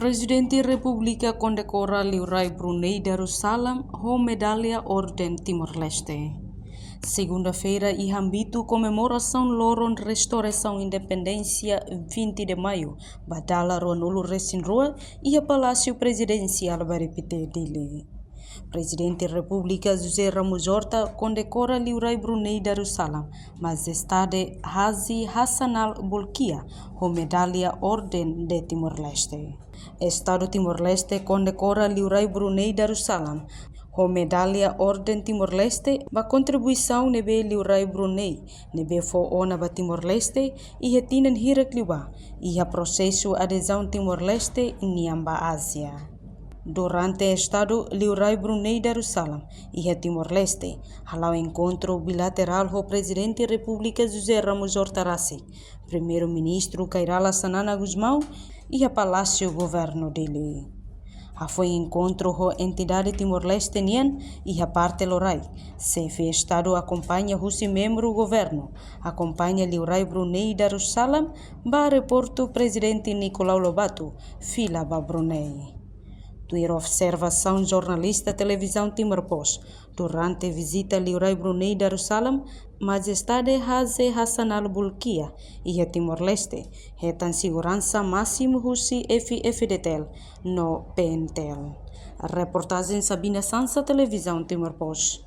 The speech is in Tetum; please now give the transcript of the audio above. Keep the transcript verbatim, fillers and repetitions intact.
Prezidente Repúblika kondekora Liurai Brunei Darussalam ho medalla Orden Timor-Leste. Segunda-feira, iha ámbitu komemorasaun loron restaurasaun independénsia vinte de Maio ba dala ruanulu resin rua, iha Palásiu Prezidensiál Bairru Pité, Dili. Prezidente Repúblika José Ramos Horta kondekora Liurai Brunei Darussalam, Majestade Haji Hassanal Bolkiah, ho medalla Orden de Timor-Leste. Estadu Timor-Leste kondekora Liurai Brunei Darussalam ho medalla Orden Timor-Leste ba kontribuisaun ne'ebé Liurai Brunei ne'ebé fó ona ba Timor-Leste iha tinan hirak liubá, iha prosesu adezaun Timor-Leste nian ba Ázia. Durante estadu Liurai Brunei Darussalam iha Timor-Leste, hala'o enkontru bilaterál ho Prezidente Repúblika José Ramos Horta rasik, Primeiru-Ministru Kay Rala Xanana Gusmão, iha Palásiu Governu Dili. Hafoin enkontru ho entidade Timor-Leste nian iha parte loraik, Xefe Estadu akompaña husi membru governu, akompaña Liurai Brunei Darussalam ba aeroportu Prezidente Nicolau Lobato, fila ba Brunei. Tuir observasaun jornalista Televizaun Timor Post, durante vizita Liurai Brunei Darussalam, Majestade Haji Hassanal Bolkiah iha Timor-Leste, hetan seguransa másimu husi F-FDTL no PNTL. Reportajen Sabina Sansa, Televizaun Timor Post.